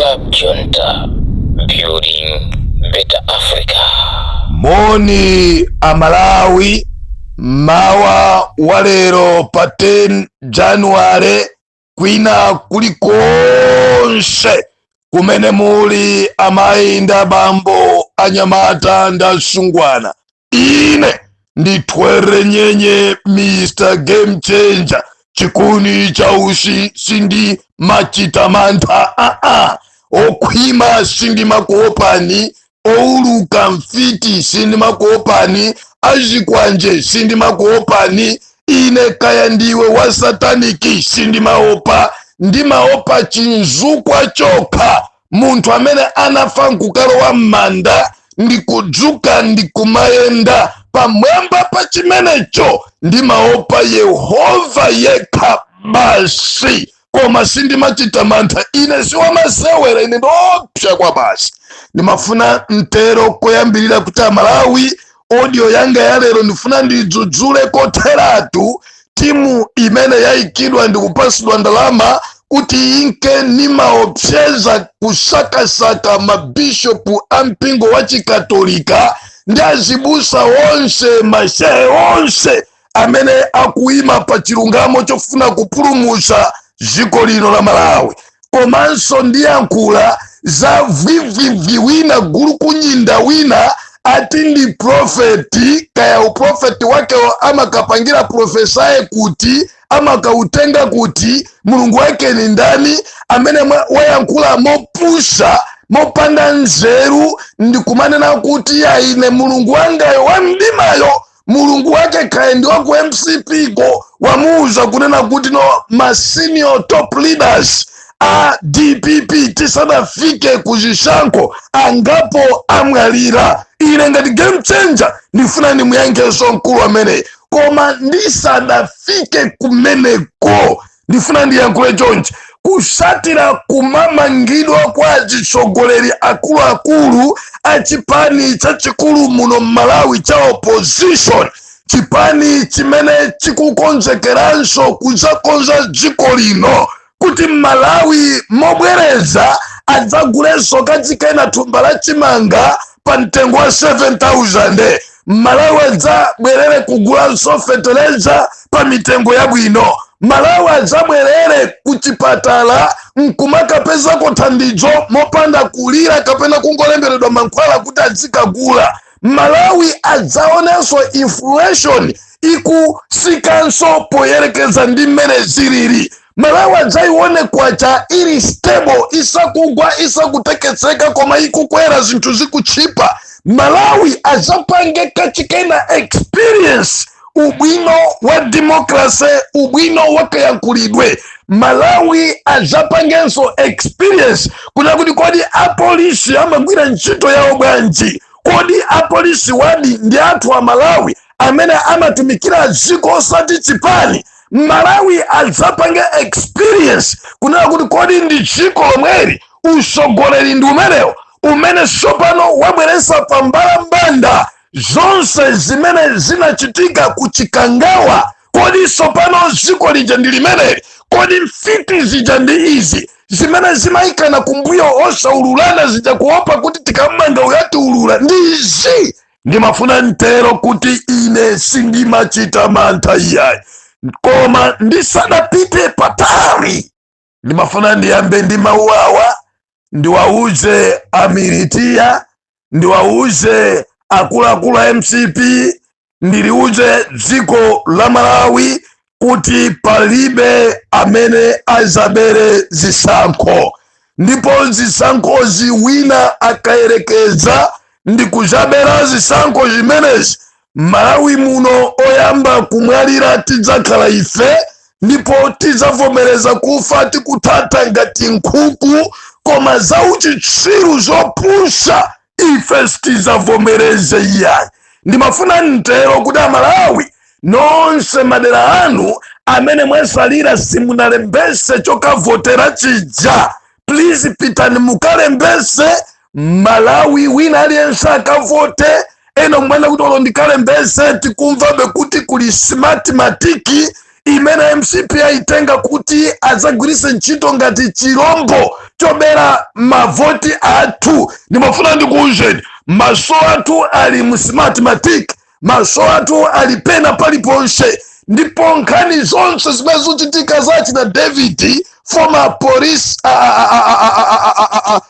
Club Junta, building better Africa. Moni Amalawi, mawa walero pa 10 Januwale, kwina kulikonse kumene muli, amayi ndi abambo, anyamata ndi asungwana, ine ndithwere nyenye Mr Game Changer, chikuni cha usi. Sindi machita mantha aa okhwima, sindimakuopani ouluka mfiti, sindimakuopani azikwanje, sindimakuopani ine. Kaya ndiwe wa sataniki, sindimaopa. Ndimaopa chinzukwa chokha, munthu amene anafa nkukalowa m'manda ndikudzuka ndikumayenda pamwamba pa chimenecho. Ndimaopa Yehova yekha basi, koma sindimachita mantha. Ine siwamasewera, ine ndiopsa kwa basi. Ndimafuna mtero koyambirira kuti Amalawi, audio yanga ya lero ndifuna ndidzudzule kotheratu timu imene yayikidwa ndikupasidwa ndalama kuti inke nimaopseza kusakasaka mabishopu a mpingo wa Chikatolika ndi azibusa onse, mashehe onse amene akuyima pa chilungamo chofuna kupulumutsa dziko lino la Malawi. Komanso ndiyankhula za vwivwivwi wina, gulu kunyinda wina, ati ndi profeti. Kaya uprofeti wake amakapangira prophesy kuti amakautenga kuti Mulungu wake ni ndani, amene wayankhula mopusha, mopanda nzeru, ndikumanena kuti aine Mulungu wangayo wamdimayo, Mulungu wake kaya ndi waku MCP ko, wamuuza kunena kuti no, ma senior top leaders a DPP tisanafike kuzisankho angapo amwalira. Ine ngati Game Changer ndifuna ndimuyankhenso mkulu amene, koma ndisadafike kumeneko ndifuna ndiyankhule chonchi: kusatira kumamangidwa kwa atsogoleri akuluakulu a chipani chachikulu muno mMalawi cha opposition, chipani chimene chikukonzekeranso kudzakonza dziko lino kuti Malawi mobwereza adzagulenso kachikena thumba la chimanga pa mtengo wa 7000, Malawi adzabwerere kugulanso feteleza pa mitengo yabwino, Malawi adzabwerere ku chipatala nkumakapezako thandizo mopanda kulira kapena kungolemberedwa mankhwala kuti adzikagula, Malawi adzaonenso inflation ikusikanso poyerekeza ndi mmene zilili, Malawi adzaione kwacha ili stable, isakugwa, isakutekeseka, koma ikukwera, zinthu zikutchipa, Malawi adzapange kachikena experience ubwino wa democracy, ubwino wa kayankhulidwe, Malawi adzapangenso experience kuna kuti kodi apolisi amagwira ntchito yawo bwanji? Kodi apolisi wadi ndi anthu a Malawi amene amatumikira dziko osati chipani? Malawi adzapange experience kunena kuti kodi ndi dziko lomweli, usogoleri ndi umenewo umene tsopano wabweretsa pambalambanda zonse zimene zinachitika ku Chikangawa? Kodi tsopano dziko lija ndi limeneli? Kodi mfiti zija ndi izi zimene zimayikana kumbuyo osaululana zija, kuopa kuti tikamanga uyatiulula, ndi izi? Ndimafuna ntero kuti ine sindimachita mantha iyayi, koma ndisadapite patali ndimafuna ndiyambe ndi mawu awa, ndiwauze amilitiya, ndiwauze akuluakulu a MCP, ndiliuze dziko la Malawi kuti palibe amene azabere zisankho, ndipo zisankhozi wina akayerekeza ndi kuzabera zisankho zimenezi, Malawi muno oyamba kumwalira tidzakhala ife, ndipo tidzavomereza kufa tikuthatha ngati nkhuku, koma zauchitsiru zopusha ife sitidzavomereze iyayi. Ndimafuna mtero kuti Amalawi nonse madera anu amene mwasalira simunalembese chokavotera chija, please pitani mukalembese. Malawi wina aliyense akavote. Ena mwana kuti olo ndikalembese, tikumvabe kuti kuli Smartmatic imene MCP ayitenga kuti adzagwiritse ntchito ngati chirombo chofuna kusokoneza zisankho. Chobera mavoti athu. Ndimafuna ndikuwuzeni, maso athu ali mu Smartmatic, maso athu ali pena paliponse, ndipo nkhani zonse zimene zikuchitika zachina David, former police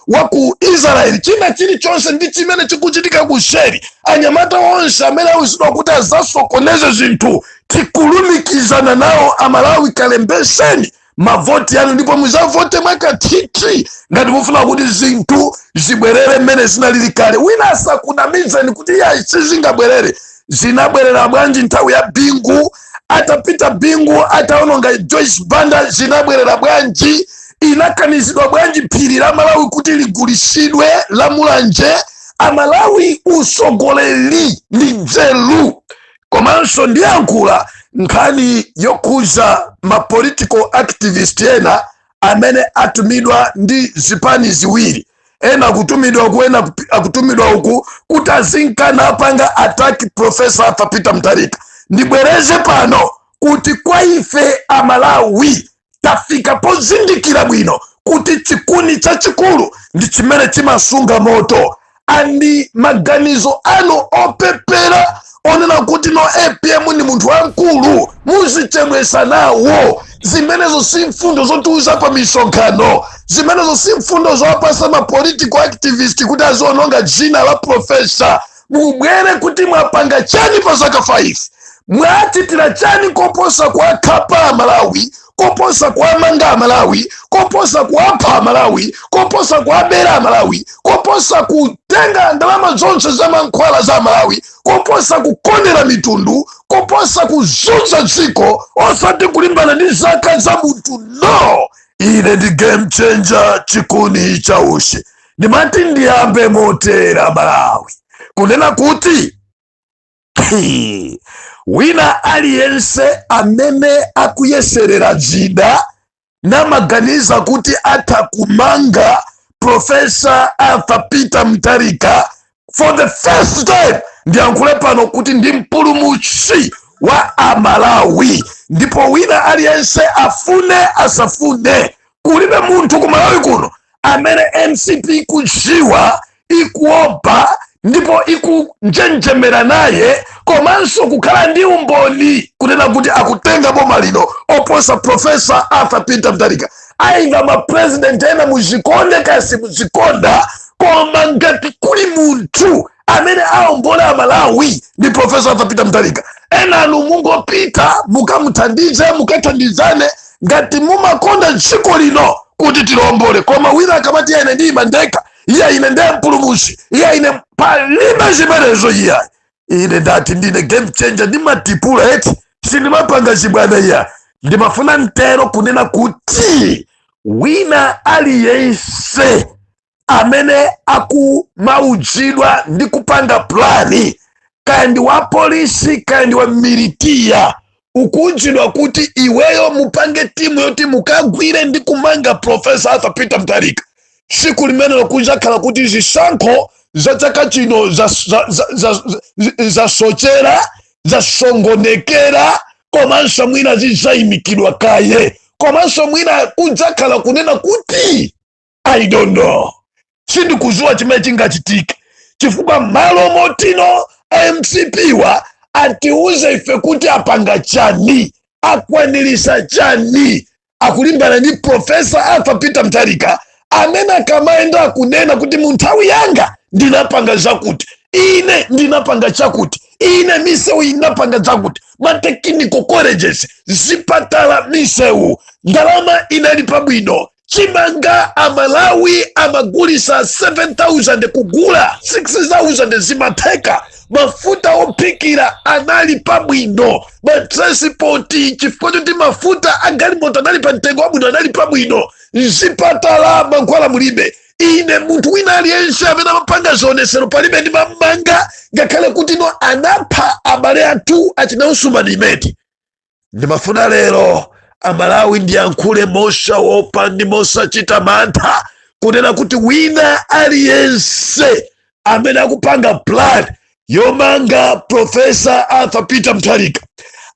wa ku Israel, china chilichonse ndi chimene chikuchitika kuseri, anyamata onse amene awuzidwa kuti azasokoneze zinthu, tikulumikizana nawo. Amalawi, kalembeseni mavoti anu ndipo muzavote mwakathithi ngati mufuna kuti zinthu zibwerere mmene zinalili kale. Wina asakunamizeni kuti iya, sizingabwerere. Zinabwerera bwanji nthawi ya Bingu? Atapita Bingu, ataononga Joyce Banda, zinabwerera bwanji? Inakanizidwa bwanji phiri la Malawi kuti ligulisidwe la Mulanje? Amalawi, usogoleri ndi nzeru. Komanso ndiyankhula nkhani yokhuza ma political activist ena amene atumidwa ndi zipani ziwiri, ena akutumidwa uku, ena akutumidwa uku, kuti azinkana apanga attack Professor Arthur Peter Mutharika. Ndibwereze pano kuti kwa ife Amalawi tafika pozindikira bwino kuti chikuni chachikulu ndi chimene chimasunga moto, and maganizo anu opepera onena kuti no, APM ndi munthu wamkulu, muzichemwesa nawo. Zimenezo si mfundo zotiuza pa misonkhano, zimenezo si mfundo zowapasa ma political activist kuti aziononga dzina la professor. Mubwere kuti mwapanga chani pa zaka 5, mwachitira chani koposa kuwakhapa Amalawi, koposa kuwamanga Amalawi, koposa kuwapha Amalawi, koposa kuwabera Amalawi, koposa kutenga ndalama zonse za mankhwala za Amalawi, koposa kukondera mitundu, koposa kuzunza dziko, osati kulimbana ndi zaka za munthu, no. Ine ndi Game Changer, chikuni cha ushi. Ndimati ndiyambe motera, Malawi, kunena kuti wina aliyense amene akuyeserera zida namaganiza kuti atha kumanga Professor Arthur Peter Mutharika, for the first time ndiyankhule pano kuti ndi mpulumutsi wa Amalawi, ndipo wina aliyense afune asafune, kulibe munthu ku Malawi kuno amene MCP ikudziwa, ikuopa ndipo ikunjenjemera naye, komanso kukhala ndi umboni kunena kuti akutenga boma lino oposa Professor Arthur Peter Mutharika. Ayiva mapresident ena muzikonde kasi muzikonda, koma ngati kuli munthu amene aombola Amalawi ndi Professor Arthur Peter Mutharika. Ena anu mungopita mukamuthandize, mukathandizane ngati mumakonda dziko lino kuti tilombole. Koma wina akamati ine ndiyima ndekha, iye ine ndiye mpulumutsi, iye ine, palibe zimenezo iya. Ine ndati ndine Game Changer, ndimatipula eti, sindimapanga chibwana iya. Ndimafuna mtero kunena kuti wina aliyense amene akumaudzidwa ndi kupanga plan, kaya ndi wa polisi, kaya ndi wa militiya, ukudzidwa kuti iweyo mupange timu yoti mukagwire ndi kumanga Professor Arthur Peter Mutharika, tsiku limenelo kuzakhala kuti zisankho za chaka chino zasochera, zasongonekera, komanso mwina zidzayimikidwa kaye, komanso mwina kudzakhala kunena kuti I don't know, sindikuziwa chimene chingachitike, chifukwa malo motino MCP wa atiuze ife kuti apanga chani, akwanirisa chani, akulimbana ndi Professor Arthur Peter Mutharika amene akamayenda akunena kuti mu nthawi yanga ndinapanga zakuti, ine ndinapanga chakuti, ine misewu inapanga zakuti, ma technical colleges, zipatala, misewu, ndalama inali pabwino, chimanga Amalawi amagulisa 7000 kugula 6000, zimatheka, mafuta ophikira anali pabwino, ma transport, chifukwa choti mafuta agalimoto anali pa mtengo wabwino, anali pabwino, mzipatala mankhwala mulibe. Ine munthu wina aliyense amene amapanga zionesero palibe ndimamanga, ngakhale kuti no anapha abale athu achina Usumani Imeti. Ndimafuna lero Amalawi ndiyankhule mosaopa ndi mosachita mantha kunena kuti wina aliyense amene akupanga plan yomanga Professor Arthur Peter Mutharika,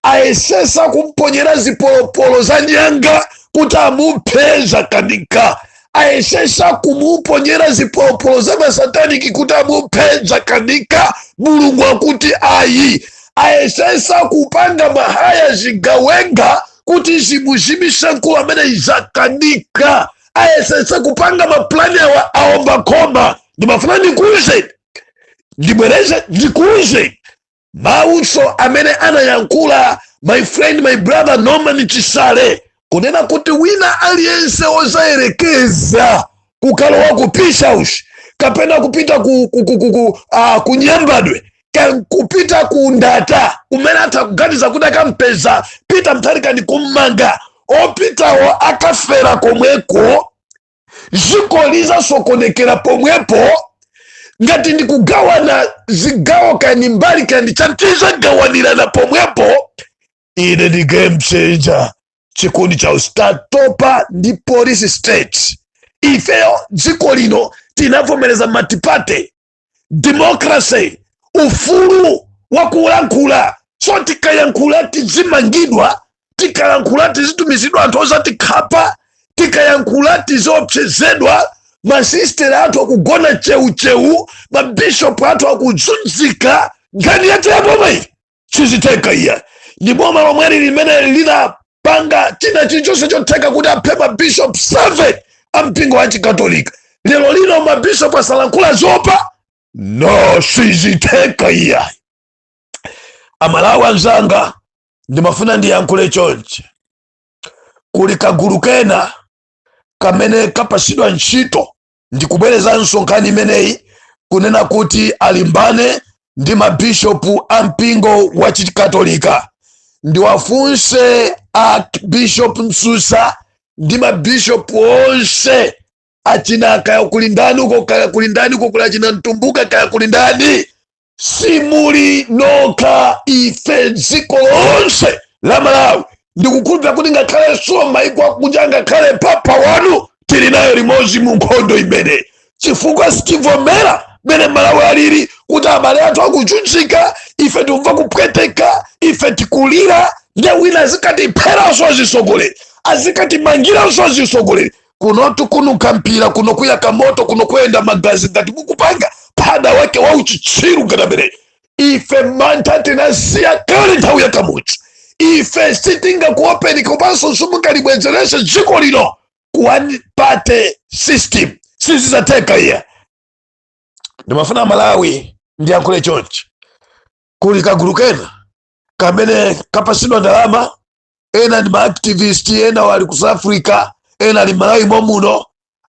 ayesesa kumponyera zipolopolo za nyanga kuti amuphe, zakanika. Ayesesa kumuponyera zipolopolo za masataniki kuti amuphe, zakanika. Mulungu akuti ayi. Ayesesa kupanga ma hire zigawenga kuti zimuzimise mkulu amene, zakanika. Ayesesa kupanga maplani awa, aomba khoma. Ndimafuna ndikuuze, ndibwereze, ndikuuze mawuso amene anayankhula my friend, my brother Norman Chisale, kunena kuti wina aliyense ozayerekeza kukalowa ku Peace House kapena kupita ku Nyambadwe, kupita ku Ndata kumene atha kuganiza kuti akampeza Peter Mutharika ndi kummanga, opitawo akafera komweko, ziko lizasokonekera pomwepo. Ngati ndikugawana zigawo kani mbali kani chantizagawanirana pomwepo. Ine ndi Game Changer, chikundi cha tatopa ndi police state. Ifeyo dziko lino tinavomereza multiparty democracy, ufulu wakulankhula. So tikayankhula tizimangidwa, tikayankhula tizitumizidwa anthu osatikhapa, tikayankhula tiziopsezedwa. Masisteri athu akugona cheucheu, mabishopu athu akuzunzika. Nkhani yacho ya boma ili sizitheka iya. Ndi boma lomweli limene linapanga china chilichonse chotheka kuti aphe mabishop 7 a mpingo wa Chikatolika. Lero lino mabishopu asalankhula zopa? No, sizitheka iya. Amalawi anzanga, ndimafuna ndiyankhule chonchi. Kuli kagulu kena kamene kapasidwa ntchito, ndikubwerezanso nkhani imeneyi, kunena kuti alimbane ndi mabishopu a mpingo wa Chikatolika. Ndiwafunse a Bishop Msusa ndi mabishopu onse achina, kaya kuli ndani uko, kaya kuli ndani uko, kuli achina Mtumbuka, kaya kuli ndani, simuli nokha. Ife dziko lonse la Malawi, ndikukhulupira kuti ngakhalenso maiko akunja, ngakhale papa wanu, tili nayo limodzi mu nkhondo imene, chifukwa sitivomera mene Malawi alili kuti abale athu akuchunjika, ife tikumva kupweteka, ife tikulira, nde wina azikatipheranso azisogoleri, azikatimangiranso azisogoleri. Kunotu kunuka mpira, kuno kuyaka moto, kuno kuyenda magazi ngati mukupanga phada wake wa uchitsiru ngati amene. Ife mantha tinasiya kale nthawi ya Kamudzi. Ife sitingakuopeni, komanso simungalibwezerese dziko lino ku one party system, sizizatheka iya. Ndimafuna Malawi ndiyankhule chonchi. Kuli kagulu kena kamene kapasidwa ndalama, ena ndi maactivist, ena wali ku South Africa, ena ali Malawi momuno,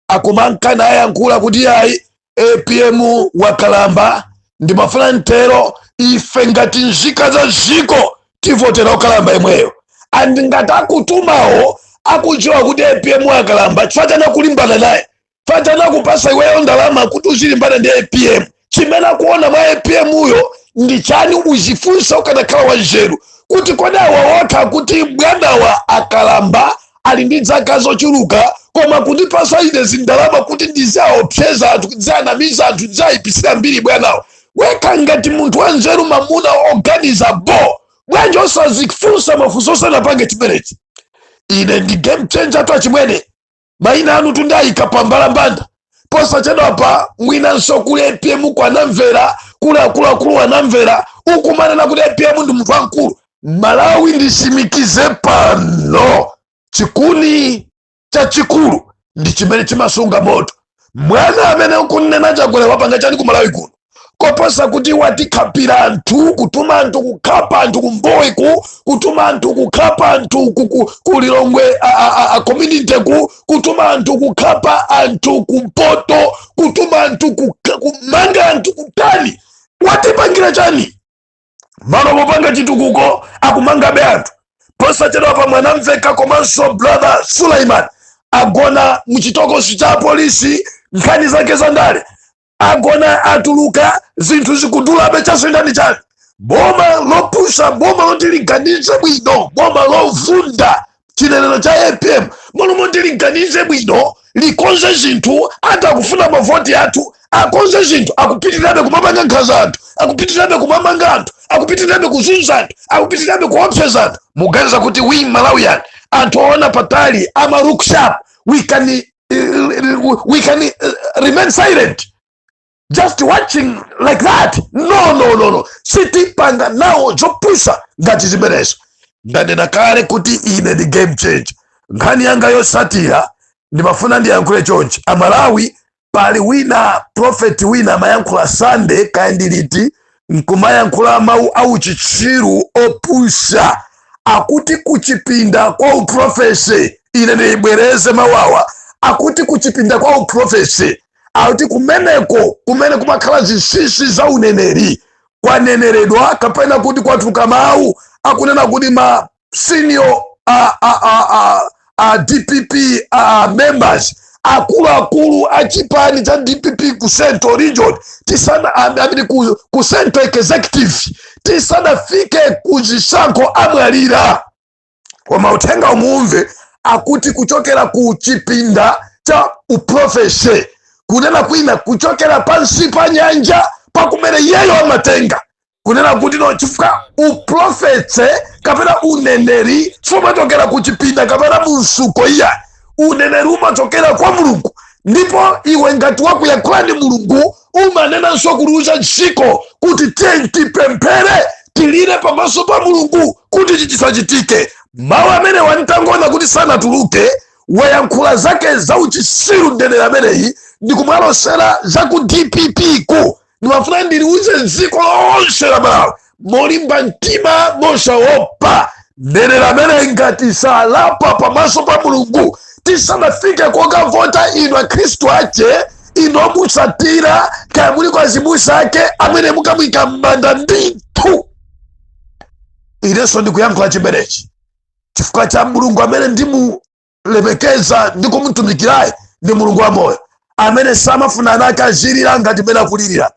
akumankana ayankhula kuti ayi, APM wakalamba. Ndimafuna mtero, ife ngati nzika za ziko tivotera okalamba imweyo. And ngati akutumawo akudziwa kuti APM wakalamba, chifukwa chani akulimbana naye? Chifukwa chani akupasa iweyo ndalama kuti uzilimbana ndi APM? Chimene akuona mwa APM uyo ndi chani? Uzifunsa ukanakhala wanzeru kuti kodi awa okha kuti bwanawa akalamba, ali ndi zaka zochuluka, koma kundipasa ine zindalama kuti ndiziaopseza anthu, ndizianamiza anthu, ndiziayipisira mbiri bwanawa. Wekha ngati munthu wanzeru, mamuna oganiza bo, bwanji osazifunsa mafunso osanapange chimenechi? Ine ndi Game Changer tu achimwene, mayina anu tundayika pambalambanda posachedwa pa. Mwinanso kuli APM kwanamvera, kuli akuluakulu anamvera ukumanena kuti APM ndi munthu wamkulu Malawi. Ndisimikize pano, chikuni chachikulu ndi chimene chimasunga moto. Mwana amene ukunena Chakwera wapanga chani ku Malawi kuno koposa kuti watikhapira anthu, kutuma anthu kukhapa anthu kumbowe, kutuma anthu kukhapa anthu ku Lilongwe a community, kutuma anthu kukhapa anthu kumpoto, kutuma anthu kumanga anthu kutani? Watipangira chani? Malo popanga chitukuko akumangabe anthu. Posachedwa pa Mwanamveka komanso brother Sulaiman agona muchitokosi cha polisi, nkhani zake za ndale. Agona, atuluka, zinthu zikudulabe. Chasindani chani? Boma lopusa, boma loti liganize bwino, boma lovunda, chinenero cha APM. Malo moti liganize bwino, likonze zinthu, atakufuna mavoti athu, akonze zinthu, akupitirirabe kumamanga nkhanza anthu, akupitirirabe kumamanga anthu, akupitirirabe kuzunza anthu, akupitirirabe kuopseza anthu. Muganiza kuti we Malawian, anthu oona patali, ama look sharp, we can we can remain silent just watching like that? No, no, no, no, sitipanga nawo zopusa ngati zimenezo. Ndanena kale kuti ine ndi Game Changer. Nkhani yanga yosatira, ndimafuna ndiyankhule chonchi: Amalawi, pali wina prophet wina amayankhula Sunday kaya ndiliti, nkumayankhula mawu auchitsiru opusa, akuti kuchipinda kwa uprophecy. Ine ndiyibwereze mawawa, akuti kuchipinda kwa uprophecy, akuti kumeneko kumene kumakhala zinsinsi za uneneri, kwaneneredwa kapena kuti kwatuluka mawu akunena kuti ma senior a, a, a, a DPP members, akuluakulu a chipani cha DPP ku Central Region, tisana, I mean, ku Central Executive, tisanafike ku zisankho amwalira. Koma uthenga umumve, akuti kuchokera ku chipinda cha uprophecy, kunena kwina kuchokera pansi pa nyanja pakumene iyeyo amatenga, kunena kuti no, chifukwa uprophecy kapena uneneri sumachokera ku chipinda kapena mumsuko iya. Uneneri umachokera kwa Mulungu, ndipo iwe ngati wakuyankhula ndi Mulungu umanenanso kuliuza dziko kuti tiye tipemphere, tilire pamaso pa Mulungu kuti ichi chisachitike. Mawu amene wantangoona kuti sanatuluke, wayankhula zake zauchisiru mneneri ameneyi ndikumwalosera za ku DPP ku. Ndimafuna ndiliuze dziko lonse la Malawi molimba mtima, mosaopa, mneneri amene ngati salapa pamaso pa Mulungu tisanafike kokavota, inu akhristu ache, inu omutsatira, kaya muli kwa azibusa ake amene mukamwika m'manda ndithu. Inenso ndikuyankhula chimenechi chifukwa cha Mulungu amene ndimulemekeza ndi kumutumikirayi, ndi Mulungu wa moyo amene samafuna ana ake azilira ngati mmene akulirira,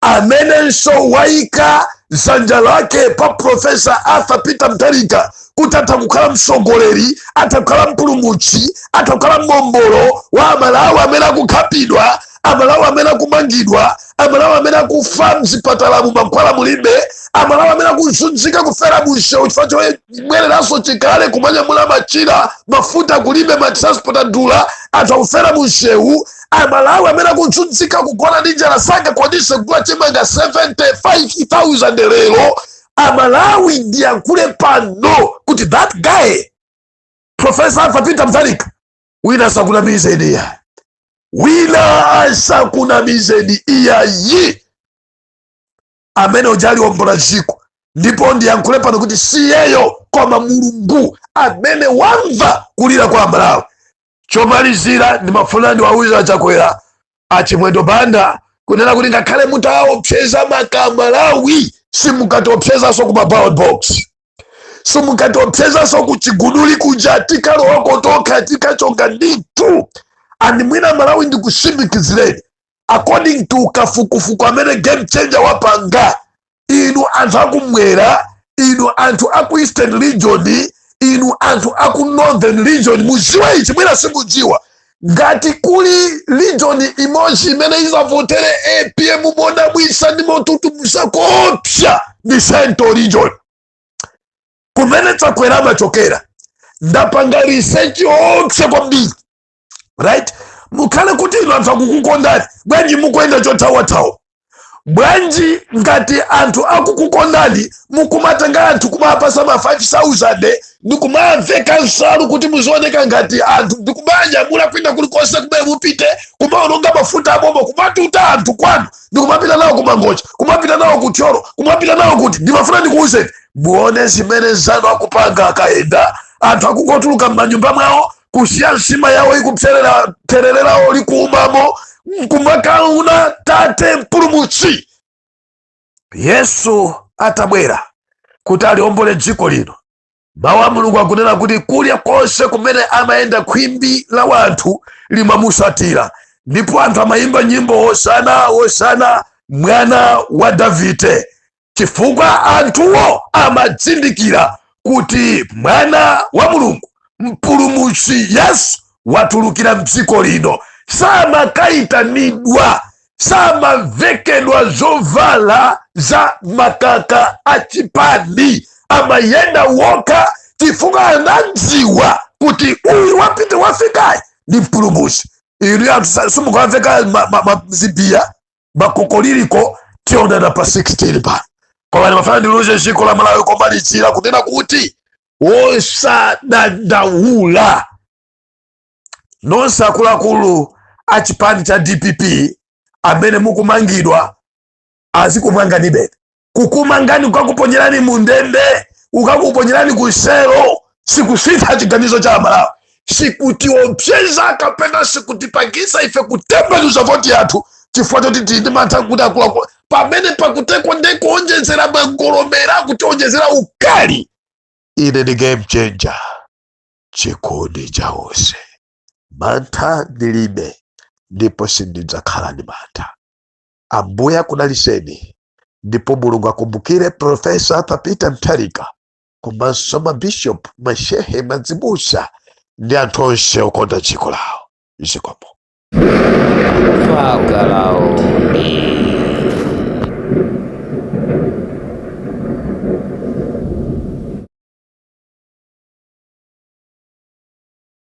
amenenso wayika dzanja lake pa Professor Arthur Peter Mutharika kuti atha kukhala mtsogoleri, atha kukhala mpulumutsi, atha kukhala mombolo wa Amalawi amene akukhapidwa, Amalawi amene akumangidwa, Amalawi amene akufa mzipatala mankhwala mulibe, Amalawi amene akuzunzika kufera munsewu chifukwa chobwereranso chikale kumanyamula machira, mafuta kulibe, matransport adula, anthu akufera munsewu, Amalawi amene akuzunzika kugona ndi njala, sangakwanise kugula chimanga 75,000 lero. Amalawi, ndiyankhule pano kuti that guy, Professor Arthur Peter Mutharika, wina asakunamizeni iya, wina asakunamizeni iyayi, amene ujali wombola dziko. Ndipo ndiyankhule pano kuti siyeyo koma Mulungu amene wamva kulira kwa Amalawi. Chomalizira, ndimafuna ndiwauza Chakwera, Achimwendo Banda, kunena kuti ngakhale mutaopseza makamalawi, simukatiopsezanso ku ballot box, simukatiopsezanso ku chiguduli kuja. Tikalowako tokha, tikachonga ndithu. And mwina Malawi, ndikusimikizireni, according to kafukufuku amene Game Changer wapanga, inu anthu akumwera, inu anthu aku Eastern Region, inu anthu aku Northern Region, muziwe ichi, mwina simudziwa, ngati kuli region imodzi imene izavotere APM modabwisa ndi motutumusa kopsa, ndi Central Region kumene Chakwera amachokera. Ndapanga research yopsa kwambiri, right? Mukhale kuti inu anthu akukukondani, bwanji mukuyenda chothawathawa? Bwanji ngati anthu akukukondani mukumatenga anthu kumapasa ma 5000 ndikumamveka nsalu kuti muzioneka ngati anthu, ndikumanyamula kwina kulikonse kumene mupite, kumaononga mafuta abomo, kumatuta anthu kwanu ndikumapita nawo kumangocha, kumapita nawo kuThyolo, kumapita nawo kuti? Ndimafuna ndikuwuzeni muone zimene zanu akupanga akayenda. Anthu akungotuluka m'manyumba mwawo, kusiya nsima yawo ikupserera therererawo likuumamo, nkumakauna tate mpulumutsi Yesu atabwera kuti aliombole dziko lino. Mawu a Mulungu akunena kuti kulya konse kumene amayenda khwimbi la wanthu limamusatira, ndipo anthu amayimba nyimbo, "Hosana, hosana, mwana wa Davide," chifukwa anthuwo amadzindikira kuti mwana wa Mulungu, mpulumutsi Yesu watulukira mdziko lino. Samakayitanidwa, samavekedwa zovala za makaka achipani, amayenda wokha chifukwa anadziwa kuti uyu wapita wafikayi ndi mpulumutsi. Inu anthu simukamveka zibiya makokoliriko. Tionana pa 16 pano, koma ndimafuna ndiluze dziko la Malawi komalizira kunena kuti wosadandaula nonse akuluakulu a chipani cha DPP amene mukumangidwa, azikumanganibe. Kukumangani, kukakuponyerani mu ndende, kukakuponyerani ku selo, sikusintha chiganizo cha Amalawi, sikutiopseza kapena sikutipangisa ife kutembenuza voti yathu chifukwa choti tili ndi mantha kuti akuluakulu pamene pakutekwa ndi kuonjezera magolomera, kutionjezera ukali. Ine ndi Game Changer, chikondi cha onse. Mantha ndilibe ndipo sindidzakhala ndi mantha. Ambuye akudaliseni, ndipo Mulungu akumbukire Professor Arthur Peter Mutharika komanso mabishop, mashehe, mazibusa ndi anthu onse okonda dziko lawo. Zikomo. Farao.